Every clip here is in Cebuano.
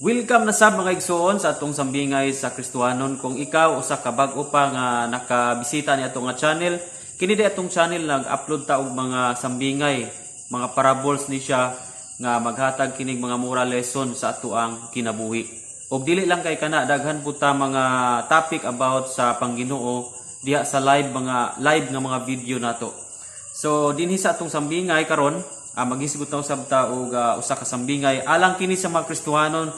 Welcome na sab, mga igsoon, sa atong sambingay sa Kristohanon. Kung ikaw usa ka bag-o pa nga nakabisita ni atong nga channel, kini di atong channel nag-upload ta og mga sambingay, mga parables ni siya nga maghatag kinig mga moral lesson sa atoang kinabuhi. Og dili lang kay kana, daghan pud ta mga topic about sa Pangginoo diha sa live, mga live nga mga video nato. So dinhi sa atong sambingay karon, maghisgot ta usab ta og usa ka sambingay alang kini sa mga Kristohanon,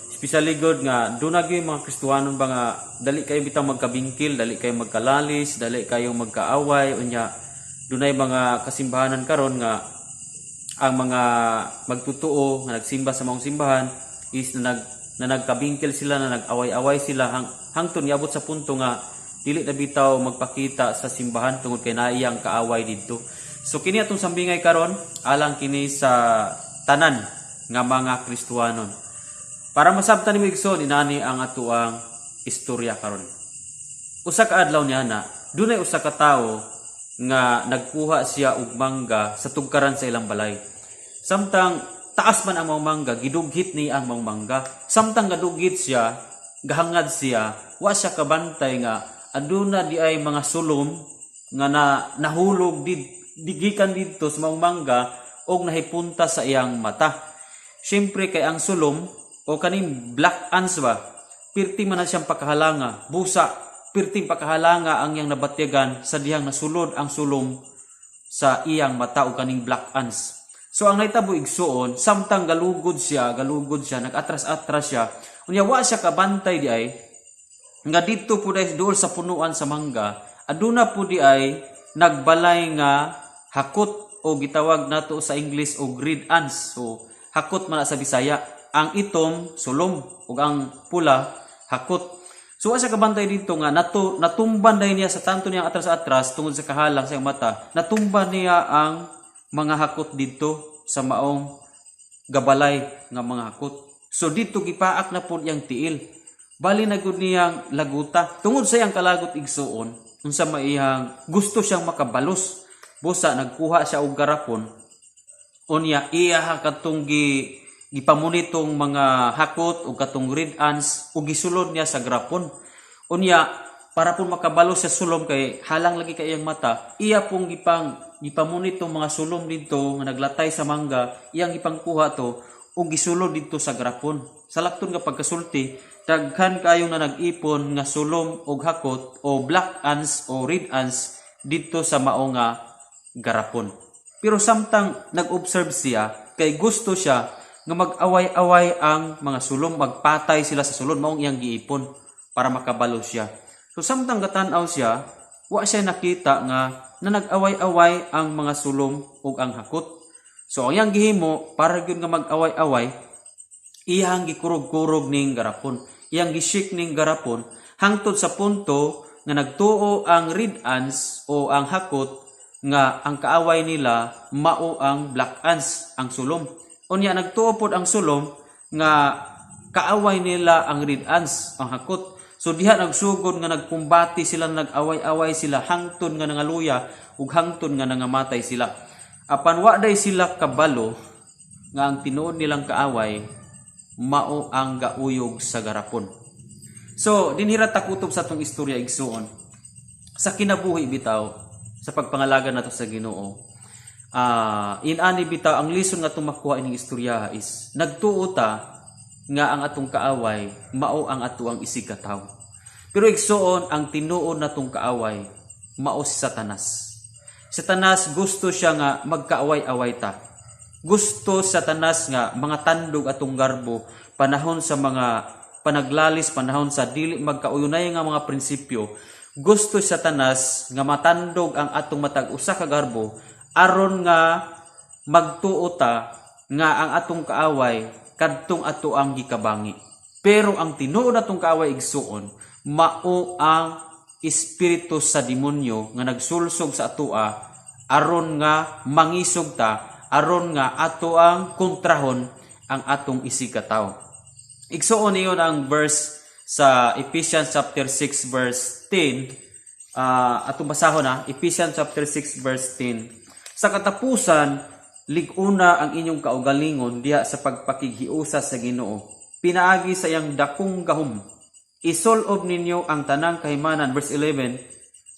especially god nga duna gyud mga Kristohanon ba nga dali kayo bitaw magkabingkil, dali kayo magkalalis, dali kayo magkaaway. Unya dunay mga kasimbahanan karon nga ang mga magtutuo nga nagsimba sa maong simbahan is na nagkabingkil sila, na nag-away-away sila hangtod niabot sa punto nga dili na bitaw magpakita sa simbahan tungod kay naiyang kaaway didto. So kini atong sambingay karon alang kini sa tanan nga mga Kristohanon. Para masabtan nimo, igsoon, inani ang atoang istorya karon. Usa ka adlaw niya na, dunay usa ka tawo nga nagkuha siya og mangga sa tugkaran sa ilang balay. Samtang taas man ang mga mangga, gidughit ni ang mga mangga. Samtang gadugit siya, gahangad siya, wa siya kabantay nga aduna di ay mga sulom nga na nahulog digikan didto sa mga mangga og nahipunta sa iyang mata. Siyempre kay ang sulom o kaning black ants ba, pirti man na siyang pakahalanga, busa, pirting pakahalanga ang iyang nabatyagan sa dihang nasulod ang sulom sa iyang mata o kaning black ants. So ang nahitabo, igsuon, samtang galugod siya, nag-atras-atras siya, unya wa siya kabantay di ay nga didto po dahil dool sa punuan sa mangga, aduna po di ay nagbalay nga hakot o gitawag nato sa English og red ants. So hakot man na sa Bisaya. Ang itom sulom ug ang pula hakot. So wa siya kabantay dito nga natumban dahil niya sa tanto niyang atras-atras tungod sa kahalang sa iyang mata. Natumban niya ang mga hakot dito sa maong gabalay nga mga hakot. So dito gipaak na po iyang tiil. Bali na gud niyang laguta. Tungod sa iyang kalagot, igsuon, unsa maiyang gusto siyang makabalos. Busa nagkuha siya og garapon. Unya iya katong gipamunitong mga hakot ug katong red ants ug gisulod niya sa grapon. Unya para po makabalos sa sulom kay halang lagi kay iyang mata, iya pong gipamunitong mga sulom didto nga naglatay sa mangga, iyang gipangkuha to ug gisulod didto sa grapon. Sa lakton nga pagkasulti, daghan kayong na nag-ipon nga sulom og hakot o black ants o red ants didto sa mao nga garapon. Pero samtang nag-observe siya, kay gusto siya nga mag-away-away ang mga sulom, magpatay sila sa sulom, maong iyang giipon para makabalo siya. So samtang gatan-aw siya, wa siya nakita nga na nag-away-away ang mga sulom ug ang hakot. So ang iyang gihimo para gyud nga mag-away-away, iyang gikurog-kurog ning garapon. Iyang gishik ning garapon hangtod sa punto nga nagtuo ang red ants o ang hakot nga ang kaaway nila mao ang black ants, ang sulom. Unya nagtuo pod ang sulom nga kaaway nila ang red ants, ang hakot. So diha nagsugod nga nagkumbati sila, nag-away-away sila hangtod nga nangaluya ug hangtod nga nangamatay sila. Apan wa day sila kabalo nga ang tinuod nilang kaaway mao ang gauyog sa garapon. So, dinhi ra ta kutob sa atong istorya, igsuon. Sa kinabuhi bitaw, sa pagpangalaga nato sa Ginoo, inani bitaw ang lesson nga atong makuha ining istorya is nagtuo ta nga ang atong kaaway mao ang atoang isig katawo. Pero igsuon, ang tinuod natong kaaway mao si Satanas. Satanas, gusto siya nga magkaaway-away ta. Gusto Satanas nga mga tandog atong garbo panahon sa mga panaglalis, panahon sa dili magkauyunay nga mga prinsipyo. Gusto Satanas nga matandog ang atong matag usa ka garbo aron nga magtuo ta nga ang atong kaaway kadtong ato ang gikabangi. Pero ang tinuod natong kaaway, igsuon, mao ang espiritu sa demonyo nga nagsulsog sa atoa aron nga mangisog ta, aron nga ato ang kontrahon ang atong isig katawo. Igsuon, niyon ang verse sa Ephesians chapter 6 verse 10. Atong basahon na Ephesians chapter 6 verse 10. "Sa katapusan, lig-una ang inyong kaugalingon diha sa pagpakighiusa sa Ginoo." Pinaagi sa iyang dakong gahom. Isulob ninyo ang tanang kahimanan, verse 11,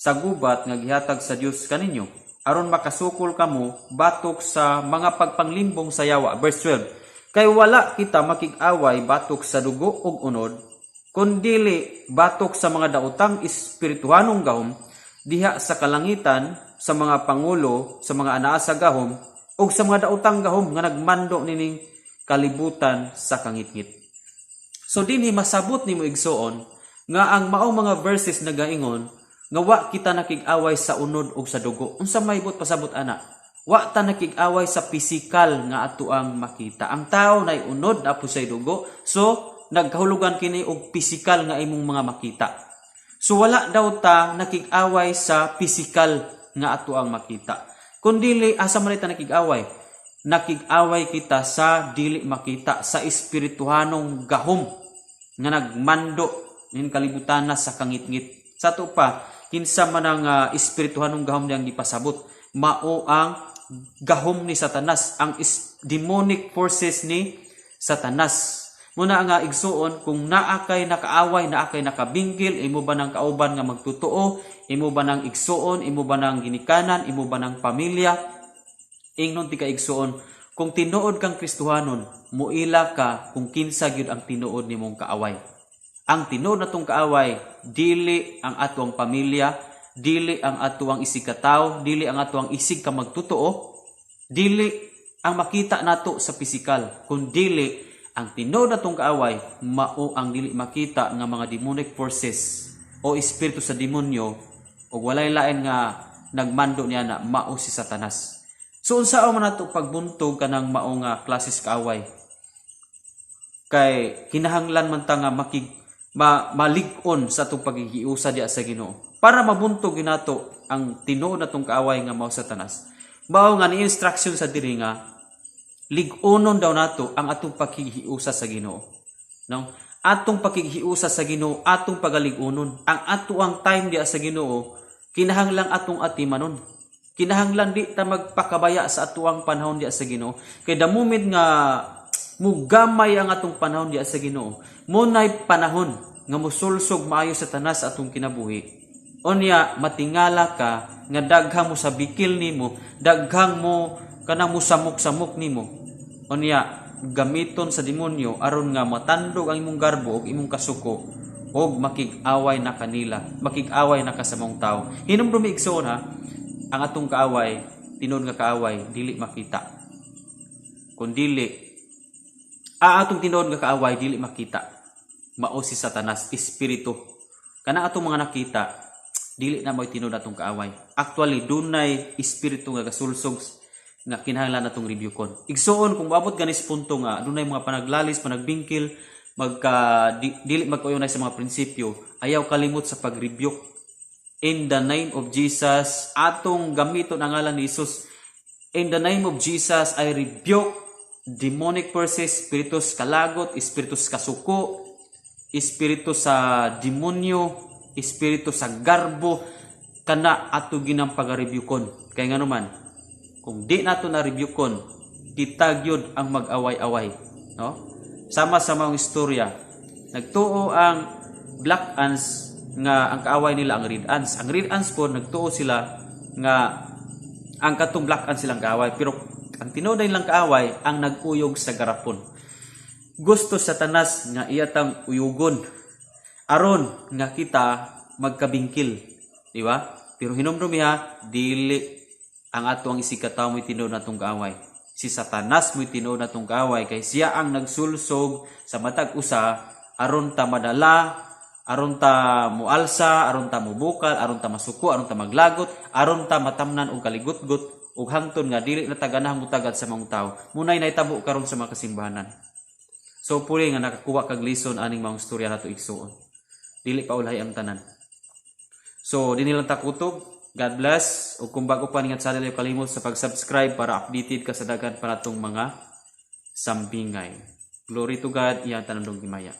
sa gubat nga gihatag sa Dios kaninyo aron makasukol kamo batok sa mga pagpanglimbong sa yawa. Verse 12, kay wala kita makig-away batok sa dugo ug unod, kundili batok sa mga daotang espirituhanong gahom diha sa kalangitan, sa mga pangulo, sa mga anaa sa gahom, ug sa mga daotang gahom nga nagmando nining kalibutan sa kangitngit. So dinhi masabot nimo, igsuoon, nga ang maong mga verses nagaingon nga wa kita nakig-away sa unod ug sa dugo. Unsa may buot pasabot ana? Wa ta nakig-away sa pisikal nga ato ang makita. Ang tao nay unod, naa say dugo. So nagkahulugan kini og pisikal nga imong mga makita. So wala daw ta nakig-away sa pisikal nga ato ang makita. Kundili asa man ta nakig-away? Nakig-away kita sa dili makita, sa espirituhanong gahom nga nagmando nin kalibutan na sa kangitngit. Sa ato pa, kinsa man ang espirituhanong gahom niyang gipasabot? Mao ang gahom ni Satanas, ang demonic forces ni Satanas. Muna nga, igsuon, kung naa kay nakaaway, naa kay nakabingkil, imo ba ng kauban nga magtotoo, imo ba ng igsuon, imo ba ng ginikanan, imo ba ng pamilya, ingnon ti ka, igsuon, kung tinuod kang Kristohanon, muila ka kung kinsa gyud ang tinuod nimong kaaway. Ang tinuod natong kaaway, dili ang atuang pamilya, dili ang atuang isig katawo, dili ang atuang isig ka magtotoo, dili ang makita nato sa pisikal, kun dili ang tinuod natong kaaway mao ang dili makita nga mga demonic forces o espiritu sa demonyo, o walay lain nga nagmando niya na mao si Satanas. So unsa man nato pagbuntog kanang mao nga klases kaaway? Kay kinahanglan man ta nga malig-on sa atong paghiusa diya sa Ginoo para mabuntog ginato ang tinuod natong kaaway nga mao Satanas. Mao nga ni instruction sa diri nga lig-onon daw nato ang atong paghiusa sa Ginoo. No? Atong pakighiusa sa Ginoo, atong pagalig-onon. Ang ato ang time diya sa Ginoo, kinahanglang atong atimanon. Kinahanglan di ta magpakabaya sa atuang panahon diya sa Ginoo. Kay the moment nga mugamay ang atong panahon diya sa Ginoo, munay panahon nga musulsog maayo sa Satanas sa atong kinabuhi. Unya matingala ka nga daghang mo sa bikil nimo, daghang mo kanang musamok-samok nimo. Unya gamiton sa demonyo aron nga matandog ang imong garbo ug imong kasuko og makig-away na kanila, makig-away na ka sa maong tao. Hinumdumi, igsoon ha, ang atong kaaway, tinuod nga kaaway, dili makita. Kun dili, ang atong tinuod nga kaaway dili makita. Mao si Satanas, espiritu. Kana atong mga nakita, dili na mo'y tinuod atong kaaway. Actually, dunay espiritu nga gasulsog nga kinahanglan natong rebuke. Igsuon, kung moabot ganis punto nga dunay mga panaglalis, panagbingkil, magka dili magkuyunay sa mga prinsipyo, ayaw kalimot sa pag-rebuke. In the name of Jesus, atong gamiton ang ngalan ni Jesus. In the name of Jesus, I rebuke demonic forces, espiritus kalagot, espiritus kasuko, espiritu sa demonyo, espiritu sa garbo, kana ato ginang pagarebyukon. Kay ngano man, kung di nato na rebuke, kita gyud ang mag-away-away, no? Sama sa mga istorya, nagtuo ang black ants nga ang kaaway nila ang red ants. Ang red ants po, nagtuo sila nga ang katong black ants silang kaaway, pero ang tinuod nilang kaaway ang nag-uyog sa garapon. Gusto Satanas nga iyatang uyugon aron nga kita magkabingkil, di ba? Pero hinumdumi ha, dili ang ato ang isig katawo mo'y tinuod natong kaaway. Si Satanas mo'y tinuod natong kaaway kay siya ang nagsulsog sa matag usa aron ta madala, aron ta mualsa, aron ta mubukal, aron ta masuko, aron ta maglagot, aron ta matamnan og kaligutgot ug hangtod nga dili na ta ganahang mutagad sa mga tao. Munay nahitabo karon sa mga kasimbahanan. So puli nga nakakuha kag lesson aning mga istorya nato, igsuon. Dili pa ulahi ang tanan. So dinhi lang ta kutob. God bless. Ug kung bago pa ningat sa kalimot sa pag-subscribe para updated ka sa daghan pa natong mga sambingay. Glory to God, iyang tanandong himaya.